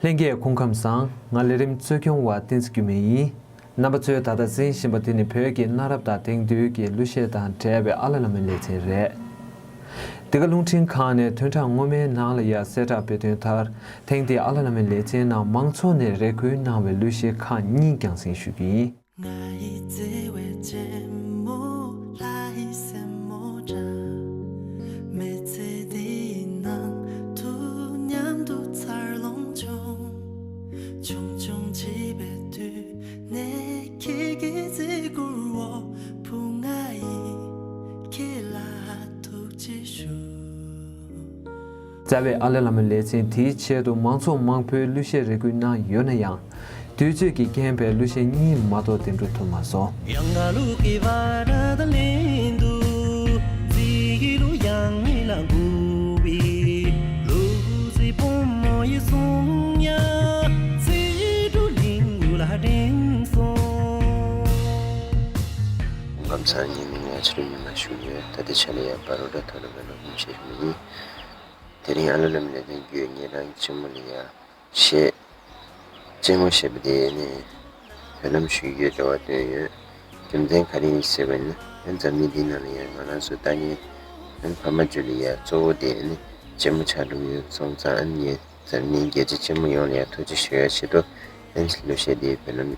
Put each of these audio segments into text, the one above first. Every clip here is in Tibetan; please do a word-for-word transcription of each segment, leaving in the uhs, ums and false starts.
ལྷན་རྒྱས་སྐུ་ཁམས་བཟང་། ང་ལས་རིམ་གཙོ་སྐྱོང་བ་བསྟན་འཛིན་འགྱུར་མེད་ཡིན། རྣམ་པ་ཚོས་ད་ལྟ་གཟིགས་བཞིན་པ་འདི་ནི་བོད་ཀྱི་གནའ་རབས་དང་དེང་དུས་ཀྱི་གླུ་གཞས་དང་འབྲེལ་བའི་ཨ་ལ་བླ་མའི་ལེ་ཚན་རེད། འདི་ག་རླུང་འཕྲིན་ཁང་ནས་བདུན་ཕྲག་སྔོན་མའི་ནང་ལ་ཡང་གསལ་བསྒྲགས་སྤེལ་དོན་ལྟར། ཐེངས་འདིའི་ཨ་ལ་བླ་མའི་ལེ་ཚན་ནང་མང་ཚོགས་ནས་རེ་སྐུལ་གནང་བའི་གླུ་གཞས་ཁག་གཉིས་རྒྱང་སྲིང་ཞུ་རྒྱུ་ཡིན། ང་ཡི་བརྩེ་བའི་གཅེན་མོ་ལྷ་ཡི་སྲས་མོ་འདྲ། མི་ཚེ་འདིའི་ནང་དུ་མཉམ་དུ་འཚར་ལོངས་བྱུང་། ཆུང་ཆུང་བྱིས་པའི་དུས་ནས་ཁྱེད་ཀྱི་བརྩི་བཀུར་འོག་བུ་ང་ཡིས་ཁྱེད་ལ་ཐུགས་རྗེ་ཞུ། རྩ་བའི་ཨ་ལ་བླ་མའི་ལེ་ཚན་དེའི་ཆེད་དུ་མང་ཚོགས་མང་པོས་གླུ་གཞས་རེ་སྐུལ་གནང་ཡོད་ན་ཡང་། དུས་ཚོད་ཀྱི་རྐྱེན་པས་གླུ་གཞས་གཉིས་མ་གཏོགས་འདེམས་སྒྲུག་ཐུབ་མ་སོང་། ལམ་སང་ཉིན་མོ་ང་ཕྱི་རུ་ཉི་མ་ཞུགས་ཡོད། ད་ལྟའི་ཆ་ལ་ཡང་བར་རོ་འདྲ་ཐོག་ནས་བོད་ལ་ཧུམ་བཤད་ཞུ་ཡིན། དེ་རིང་ཨ་ལ་བླ་མའི་ལེ་ཚན་བརྒྱུད་ངེད་རང་གི་གཅེན་མོ་ལ་ཡ་གཞས། གཅེན་མོ་ཞེས་པ་དེ་ནི་བོད་ལམ་ཞུ་རྒྱུའི་རེ་བ་བཏོན་ཡོད། རྒྱུ་མཚན་ག་རེ་ཡིན་ཟེར་བ་ཡིན་ན། ཨ་ནི་འཛམ་གླིང་འདིའི་ནང་ལ་ཡ་ང་རང་ཚོ་ལྟ་མཁན་ཨ་ནི་ཕ་མ་ཚོ་ལ་ཡ་གཙོ་བོ་དེ་ཨ་ནི་གཅེན་མོ་ཆགས་འགྲོ་གི་ཡོད་སོང་ཙང་། ཨ་ནི་ངས་འཛམ་གླིང་རྒྱལ་སྤྱིའི་གཅེན་མོ་ཡོངས་ལ་ཡ་ཐུགས་རྗེ་ཞུ་ཡ་ཆེད་དུ། ཨ་ནི་གླུ་གཞས་འདི་བོད་ལམ་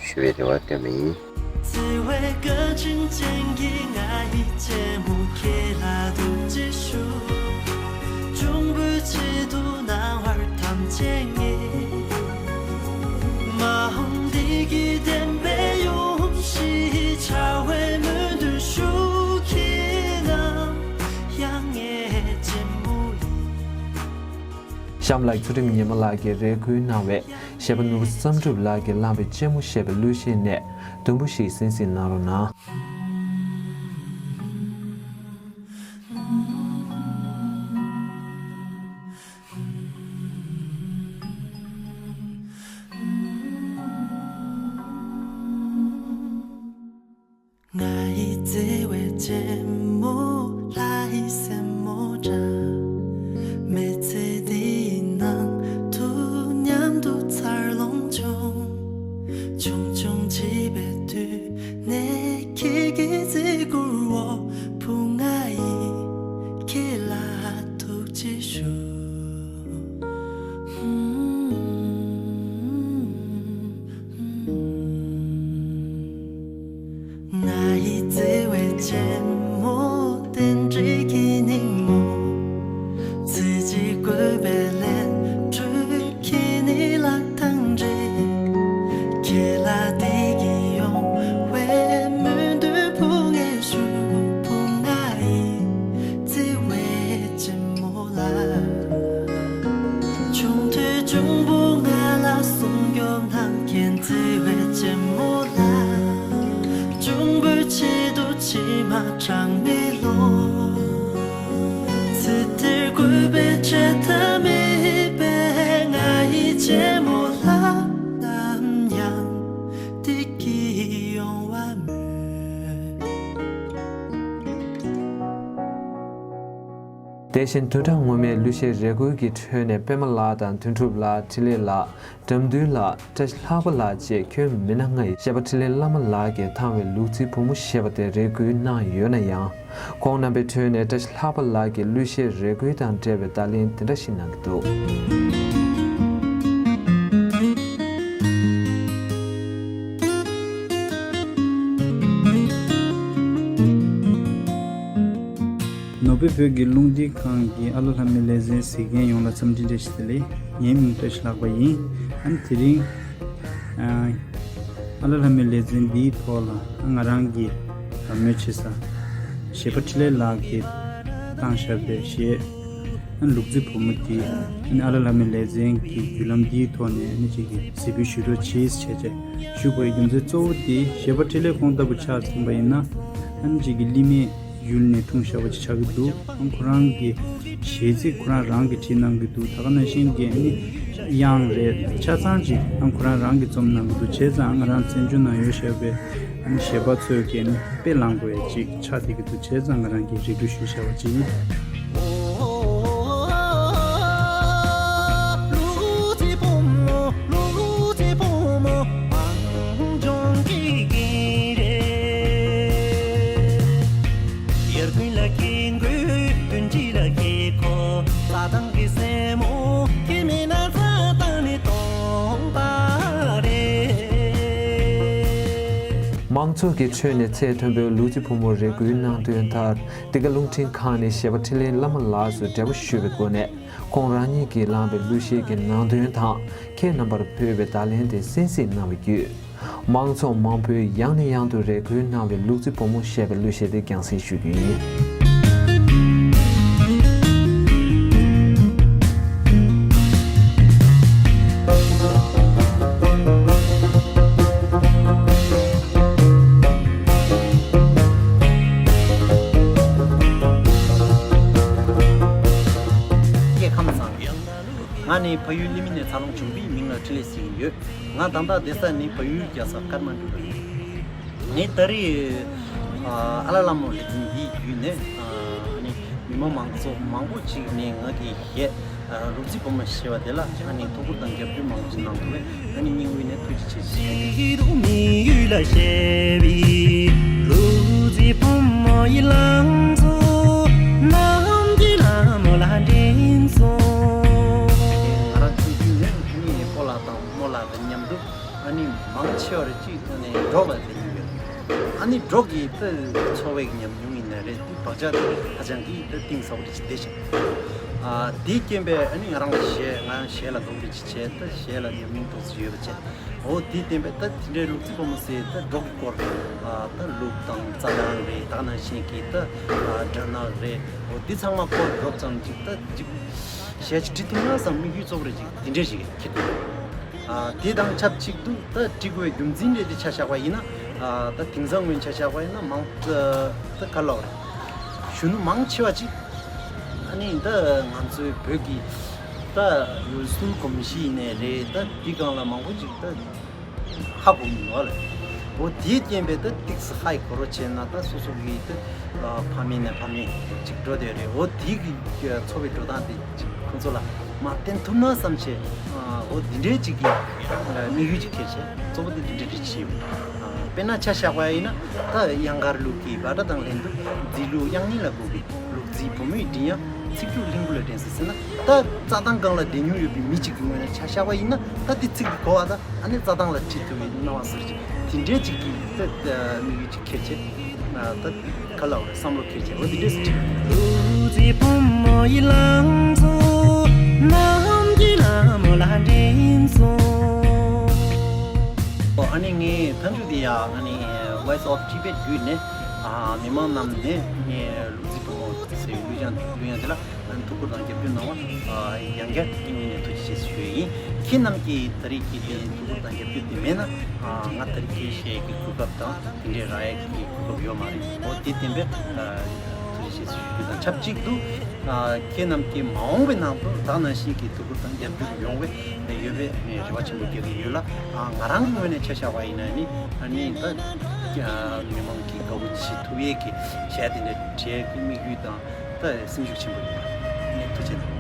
ཞུ་བའི་རེ་བ་བཏོན་པ་ཡིན། བརྩེ་བའི་བཀའ་དྲིན་ཅན་གྱི་ང་ཡི་གཅེན་མོ་ཁྱེད་ལ་ཐུགས་རྗེ་ཞུ། གཅུང་པོའི་ཆེད་དུ་སྣང་བར་ཐམས་ཅད་ངེས། མ་འོངས་འདི་གི་བདེན་པའི་ཡུམ་གཞིས་བྱ་བའི་སྨོན་འདུན་ཞུ། ཁྱེད་ནམ་ཡང་ངའི་གཅེན་མོ་ཡིན། གཤམ་ལ་ཚུལ་ཁྲིམས་ཉི་མ་ལགས་ཀྱིས་རེ་སྐུལ་གནང་བའི་གཞས་པ་ནོར་བུ་བསམ་གྲུབ་ལགས་ཀྱིས་བླངས་པའི་གཅེན་མོ་ཞེས་པའི་གླུ་གཞས་ནས་དུམ་བུ་ཞིག་གསན་གཟིགས་གནང་རོགས་གནང་། ང་ཡི་བརྩེ་བའི་གཅེན་མོ་ལྷ་ཡི་སྲས་མོ་འདྲ། མི་ཚེ་འདིའི་ནང་དུ་མཉམ་དུ་འཚར་ལོངས་བྱུང་། ཆུང་ཆུང་བྱིས་པའི་དུས་ནས་ཁྱེད་ཀྱི་བརྩི་བཀུར་འོག་བུ་ང་ཡིས་ཁྱེད་ལ་ཐུགས་རྗེ་ཞུ། ང་ཡི་བརྩེ་བའི་གཅེན་མོ་རྟེན་འབྲེལ་གྱི་སྙིང་མོ། ཚེ་གཅིག་དགོས་པའི་ལས་འཕྲོ་ཁྱེད་ནི་ལག་དང་འབྲེལ། ཁྱེད་ལ་བདེ་སྐྱིད་ཡོང་བའི་སྨོན་འདུན་ཕུལ་ངེས་ཞུ། བུ་ང་ཡི་བརྩེ་བའི་གཅེན་མོ་ལ། ཆུང་དུས་གཅུང་པོ་ང་ལ་སྲུང་སྐྱོབ་གནང་མཁན་བརྩེ་བའི་གཅེན་མོ་ལ། གཅུང་པོའི་ཆེད་དུ་མཆི་མ་གྲངས་མེད་ལོ། ཚེ་འདིར་གུས་པས་འབྲལ་ཐབས་མེད་པས་ང་ཡི་གཅེན་མོ་ལ། ནམ་ཡང་བདེ་སྐྱིད་ཡོང་བ་སྨོན། དེ་བཞིན་བདུན་ཕྲག་སྔོན་མའི་གླུ་གཞས་རེ་སྐུལ་གྱི་ཁྲོད་ནས་པད་མ་ལགས་དང་དོན་གྲུབ་ལགས། འཕྲིན་ལས་ལགས། འགྲམ་འདུན་ལགས། བཀྲ་ཤིས་ལྷག་པ་ལགས་བཅས་ཁྱོན་མི་སྣ་ལྔ་ཡིས་གཞས་པ་འཕྲིན་ལས་བླ་མ་ལགས་ཀྱིས་བཏང་བའི་ལུག་རྫིའི་བུ་མོ་ཞེས་པ་དེ་རེ་སྐུལ་གནང་ཡོད་ན་ཡང་། ཁོང་རྣམ་པའི་ཁྲོད་ནས་བཀྲ་ཤིས་ལྷག་པ་ལགས་ཀྱིས་གླུ་གཞས་རེ་སྐུལ་དང་འབྲེལ་བའི་བརྡ་ལན་འདི་འདྲ་ཞིག་གནང་གི་འདུག། ནོར་བུའི་བོད་ཀྱི་རླུང་འཕྲིན་ཁང་གི་ཨ་ལོ་ལྷ་མོའི་ལེ་ཚན་གཟིགས་མཁན་ཡོངས་ལ་འཚམས་འདྲི་བཀྲ་ཤིས་བདེ་ལེགས། ངའི་མིང་བཀྲ་ཤིས་ལྷག་པ་ཡིན། ཨ་ནི་དེ་རིང་ཨ་ཨ་ལོ་ལྷ་མོའི་ལེ་ཚན་འདིའི་ཐོག་ལ་ང་རང་གི་དགའ་མོས་བྱེད་ས་གཞས་པ་འཕྲིན་ལས་ལགས་ཀྱིས་བཏང་བཞག་པའི་གཞས། ཨ་ནི་ལུག་རྫི་བུ་མོ་དེ་ཨ་ནི་ཨ་ལོ་ལྷ་མོའི་ལེ་ཚན་གྱི་བརྒྱུད་ལམ་འདིའི་ཐོག་ནས་ཨ་ནི་ཅིག་གི་གཟིགས་འབུལ་ཞུ་རོགས་བྱེད་ཟེར་བྱས་བྱས་ཞུ་དགོས་ཡ་རྒྱུ་མཚན་གཙོ་བོ་དེ་གཞས་པ་འཕྲིན་ལས་ཁོང་ལྟ་བུ་ཆ་མཚོན་པ་ཡིན་ན། ཨ་ནི་ཅིག་གི་གླིང་མེད་ཡུལ་ནས་འཁྲུངས་བཞག་པ་ཅིག་ཆགས་ཀྱི་འདུག། ཨ་ཁོ་རང་གི་གཞས་ཚིག་ཁོ་རང་རང་གིས་བྲིས་གནང་གི་འདུག། ད་ག་ནང་བཞིན་གྱི་ཨ་ནི་དབྱངས་རེད། ཆ་ཚང་ཅིག་ཨ་ཁོ་རང་རང་གིས་རྩོམ་གནང་གི་འདུག། བྱས་ཙང་ང་རང་བཙན་བྱོལ་ནང་ཡོད་བཞག་པའི་ཨ་ནི་གཞས་པ་ཚོས་ཀྱིས་ཨ་ནི་དཔེ་བླངས་དགོས་ཡ་ཅིག་ཆགས་བསྡད་ཀྱི་འདུག། བྱས་ཙང་ང་རང་གིས་རེ་སྐུལ་ཞུས་བཞག་པ་ཅིག་ཡིན། མང་ཚོགས་ཀྱི་ཁྲོད་ནས་ཚད་མཐོན་པོའི་ལུག་རྫི་བུ་མོར་རེ་སྐུལ་གནང་དོན་ལྟར། འདི་ག་རླུང་འཕྲིན་ཁང་ནས་གཞས་པ་འཕྲིན་ལས་བླ་མ་ལགས་སུ་འབྲེལ་བ་ཞུས་པའི་སྒོ་ནས། ཁོང་རང་ཉིད་ཀྱིས་བླངས་པའི་གླུ་གཞས་ཀྱི་ནང་དོན་དང་། ཁྱེད་རྣམ་པར་ཕུལ་བའི་བརྡ་ལན་དེ་གསན་གཟིགས་གནང་བའི་བརྒྱུད། མང་ཚོགས་མང་པོས་ཡང་ནས་ཡང་དུ་རེ་སྐུལ་གནང་བའི་ལུག་རྫི་བུ་མོ་ཞེས་པའི་གླུ་གཞས་དེ་རྒྱང་སྲིང་ཞུ་རྒྱུ་ཡིན། སྐྱེ་ཁམས་བཟང་། ང་ནི་ཕ་ཡུལ་ལི་མི་ནས་འཚར་ལོངས་བྱུང་བའི་མིང་ལ་འཕྲིན་ལས་ཟེར་གྱི་ཡོད། ང་ད་ལྟ་བསྡད་ས་ནི་ཕ་ཡུལ་རྒྱལ་ས་ཀར་མན་གྲུ་ལ་ཡིན། ངས་ད་རེས་ཨ་ཨ་ལ་ལ་མོ་ལེ་ཚན་འདིའི་བརྒྱུད་ནས་ཨ་ནི་མི་མང་མང་ཚོགས་མང་པོ་ཅིག་ནས་ང་གི་གཞས་ཨ་ལུག་རྫི་བུ་མོ་ཞེས་པ་དེ་ལ་ཨ་ནི་ཐུགས་ཁུར་དང་རྒྱབ་སྐྱོར་མང་པོ་ཞིག་གནང་འདུག་པས། ཨ་ནི་སྙིང་དབུས་ནས་ཐུགས་རྗེ་ཆེ་ཞུ། མི་ཡུལ་ལ་གཤེགས་པའི་ལུག་རྫི་བུ་མོ་ཡི་ལང་ཚོ་ནམ་མཁའི་ལ་མོ་ལ་འདྲེན་སོང་། ང་རང་ཆུང་དུས་ནས་ཨ་ནི་སྤོ་ལགས་དང་རྨོ་ལགས་དང་མཉམ་དུ་ཨ་ནི་མང་ཆེ་བ་རེ་གཅིག་ཨ་ནི་འབྲོག་ལ་བསྡད་ཀྱི་ཡོད། ཨ་ནི་འབྲོག་གི་ད་འཚོ་བའི་ཉམས་མྱོང་ཡིན་ན་རེད། དེ་བག་ཆགས་དེ་ཧ་ཅང་གི་ད་གཏིང་ཟབ་པོ་རེ་ཞིག་བསྡད་ཤག་ཨ་དེའི་རྐྱེན་པས་ཨ་ནི་ང་རང་གཞས་ང་གཞས་ལ་རྡོག་རོལ་ཅིག་བྱས། ད་གཞས་ལ་ཉམས་མྱོང་ཏོག་ཙམ་ཡོད་པ་བྱས། འོ་དེའི་རྐྱེན་པས་ད་དེ་འདྲའི་ལུག་རྫི་བུ་མོ་ཟེར་ད་འབྲོག་གི་སྐོར་ཨ་ད་ལུག་དང་རྩྭ་ཐང་རེད། ད་ག་ནང་བཞིན་གྱི་ད་ཨ་སྦྲ་ནག་རེད། འོ་དེ་ཚང་མ་སྐོར་འགྲོ་ཙམ་ཅིག་ད་ཅིག་གཞས་ཅིག་བྲིས་ཐུབ་ན་བསམ་དམིགས་ཡུལ་གཙོ་བོ་རེ་ཅིག་དེ་འདྲས་ཞིག་འཁྱེར་འདུག་ཨ་དེ་དང་ཆབས་ཅིག་ཏུ་ད་བྲིས་དགོས་རྒྱུ་མཚན་རེ་དེ་ཆ་བཞག་པ་ཡིན་ན། ཨ་ད་དེང་སང་ངོས་ཆ་བཞག་པ་ཡིན་ན་མང་ད་ག་ལབ་རེད། གཞོན་ནུ་མང་ཆེ་བ་ཅིག་ཨ་ནི་ད་ང་ཚོའི་བོད་ཀྱི་ད་ཡུལ་སྲོལ་གོམས་གཤིས་ཡིན་ནའི་རེད། ད་འདི་སྒང་ལ་མང་པོ་ཅིག་ད་ཧ་གོ་མི་འདུག་ཨ་ལ། འོ་དེའི་རྐྱེན་པས་ད་ཏིག་ཙི་ཧའི་གོ་རོ་བྱས་ན་ད་སོ་སོ་གི་ད་ཨ་ཕ་མེས་ནས་ཕ་མེས་ཅིག་འགྲོ་བསྡད་རེད། འོ་དེ་གི་འཚོ་བའི་འགྲོ་སྟངས་དེ་ཅིག་ཁོང་ཚོ་ལ་མ་བསྟན་ཐུབ་ན་བསམ་བྱས། ཨ་འོ་འདི་འདྲའི་ཅིག་གི་ཨ་དམིགས་ཡུལ་ཅིག་འཁྱེར་བྱས་གཙོ་བོ་དེ་འདི་འདྲའི་རིགས་ཤིག་ཡོད། ཨ་དཔེར་ན་ཆ་བཞག་པ་ཡིན་ན་ད་གཡང་དཀར་ལུག་གི་བྷ་དྲ་དང་ལྷན་དུ་རྫི་ལུག་གཡང་ཉིན་ལ་སྒུག་པའི་ལུག་རྫིའི་བུ་མོའི་མགྲིན་དབྱངས། ཚིག་འབྲུ་ལྷུན་པོ་ལ་འགྲན་སྲིད་ཟེར་ན། ད་རྩྭ་ཐང་སྒང་ལ་བསྡད་མྱོང་ཡོད་པའི་མི་གཅིག་གི་ངོས་ནས་ཆ་བཞག་པ་ཡིན་ན། ད་དེ་ཚིག་གི་གོ་བ་ད་ཨ་ནི་རྩྭ་ཐང་ལ་ཁྲིད་ཐུབ་པའི་སྣང་བ་ཟེར་གྱི་དེ་འདྲའི་གཅིག་གི་ད་དམིགས་ཡུལ་གཅིག་འཁྱེར་བྱས། ད་ག་ལ་བ་བསམ་བློ་འཁྱེར་བྱས་འོ་དེ་འདྲས་སུ་ཁྲིད། ལུག་རྫི་བུ་མོ་ཡི་ལང་ཚོ་ནམ་གྱི་ལ་མོ་ལ་འདྲེན་སོང་། ཨ་ནི་ངས་མཐའ་མཇུག་དེ་ཡང་ཨ་ནི་Voice of Tibet བརྒྱུད་ནས་ཨ་མི་མང་རྣམས་ནས་ངས་ལུག་རྫི་བུ་མོ་ཟེར་བའི་གླུ་དབྱངས་གླུ་དབྱངས་དེ་ལ་ཐུགས་ཁུར་དང་རྒྱབ་སྐྱོར་གནང་བ་ཡང་བསྐྱར་སྙིང་དབུས་ནས་ཐུགས་རྗེ་ཆེ་ཞུ་ཡི་ཡིན། ཁྱེད་རྣམས་ཀྱིས་ད་རེས་ཀྱི་དེ་ཐུགས་ཁུར་དང་རྒྱབ་སྐྱོར་དེ་མེད་ན་ང་ད་རེས་ཀྱི་གཞས་ཀྱི་གོ་སྐབས་དང་དེ་འདྲའི་རག་ཡས་ཀྱི་གོ་སྐབས་ཡོད་མ་རེད། འོ་དེ་བརྟེན་པས་ཐུགས་རྗེ་ཆེ་ཞུ་རྒྱུ་དང་ཆབས་ཅིག་ཏུ་ཁྱེད་རྣམས་ཀྱིས་མ་འོངས་པའི་ནང་དུ་ད་ག་ནང་བཞིན་གྱི་ཐུགས་ཁུར་དང་རྒྱབ་སྐྱོར་ཡོང་བའི་ཡོད་པའི་རེ་བ་ཆེན་པོ་རྒྱག་གི་ཡོད་ལ། ང་རང་གི་ངོས་ནས་ཆ་བཞག་པ་ཡིན་ན་ནི་ཨ་ནི་ད་མི་མང་གི་དགའ་པོ་བྱེད་ཐུབ་ཡས་ཀྱི་གཞས་དེ་འདྲ་བྲིས་ཀྱི་དམིགས་ཡུལ་དང་ད་སེམས་ཤུགས་ཆེན་པོ་ཡོད་པ་ནི་ཐུགས་རྗེ་གནང་།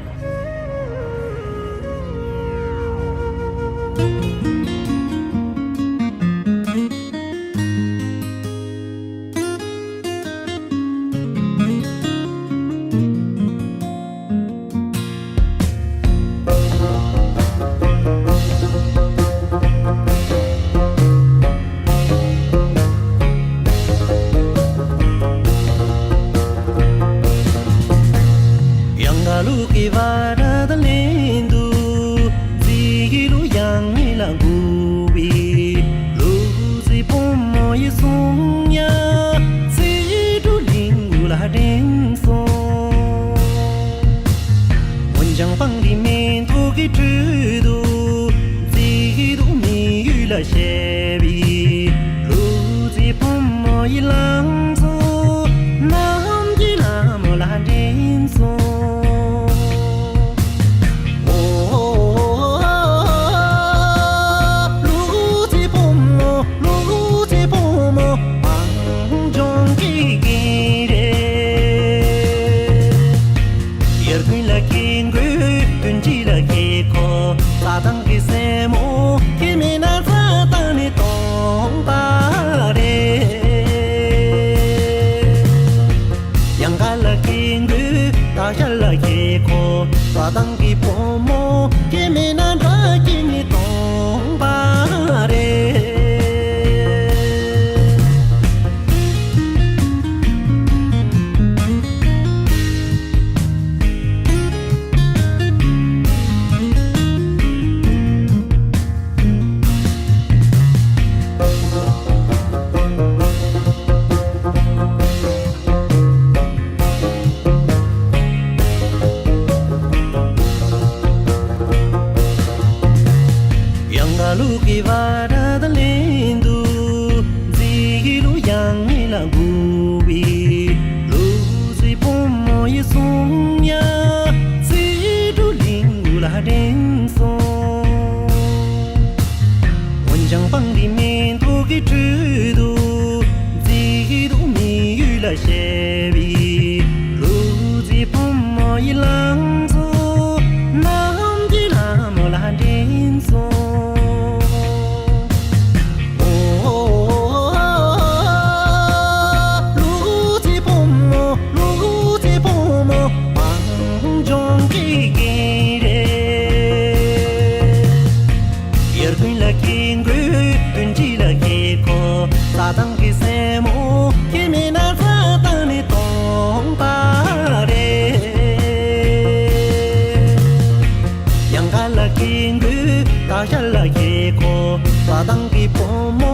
གཡང་དཀར་ལུག་གི་བྷ་དྲ་དང་ལྷན་དུ་རྫི་ལུག་གཡང་ཉིན་ལ་སྒུག་པའི་ལུག་རྫི་བུ་མོ་ཡི་གསུང་ཡ་ཚིག་འབྲུ་གླིང་བུ་ལ་འདྲེན་སོང་། འོན་ཀྱང་སྤང་རི་མེ་ཏོག་གི་ཁྲོད་དུ་རྫི་ལུག་མི་ཡུལ་ལ་གཤེགས་པའི་ལུག་རྫི་བུ་མོ་ཡི་ལང་ཚོ་ནམ་གྱི་ལ་མོ་ལ་འདྲེན་སོང་། ཨོ། ལུག་རྫི་བུ་མོ། ལུག་རྫི་བུ་མོ། བང་ལྗོངས་ཀྱི་རྒན་རེད། ཡར་དགུན་ལ་སྐྱེ་དགོས། དགུན་དཔྱིད་ལ་སྐྱེ་དགོས། རྩྭ་ཐང་གི་སྲས་མོ། སྐྱེས་མེད་ན་རྩྭ་ཐང་ནས་སྟོང་པ་རེད། གཡང་དཀར་ལ་སྐྱེ་དགོས། སྟག་ཤར་ལ་སྐྱེ་དགོས། རྩྭ་ཐང་གི་བུ་མོ། སྐྱེས་མེད་ན་དགྲ་སྐྱེས་ནི་སྟོང་པ་རེད། ལུག་གི་བ་ར་ད་ལེན་དུ། མཛེས་ལུག་ཡང་ངེ་ལ་འགུ་བའི། ལུག་རྫི་ཕོ་མོ་ཡི་སོང་ཡ། རྫི་གྲུ་ལིང་གུ་ལ་འདྲེན་སོང་། འོན་ཀྱང་སྤང་རི་མེ་ཏོག་གི་ཁྲོད་དུ། མཛེས་སྡུག་མི་ཡུལ་ལ་བཤད་པའི། ལུག་རྫི་ཕོ་མོ་ཡི་ལང་ཚོ། གནམ་གྱི་ལྷ་མོ་ལ་འདྲེན་སོང་། ཨོ། ལུག་རྫི་ཕོ་མོ། ལུག་རྫི་ཕོ་མོ། བང་ལྗོངས་ཀྱི་རྒན་རེད། ཡར་དགུན་ལ་སྐྱེ་དགོས། དུས་འཁྲིས་ལ་སྐྱེ་ཁོ། རྩྭ་ཐང་གི་སྲས་མོ། ཁྱེད་མེད་ན་རྩྭ་ཐང་ནི་སྟོང་པ་རེད། གཡང་ཁ་ལ་སྐྱེ་དགོས། སྟག་ཤར་ལ་སྐྱེ་ཁོ། རྩྭ་ཐང་གི་བུ་མོ།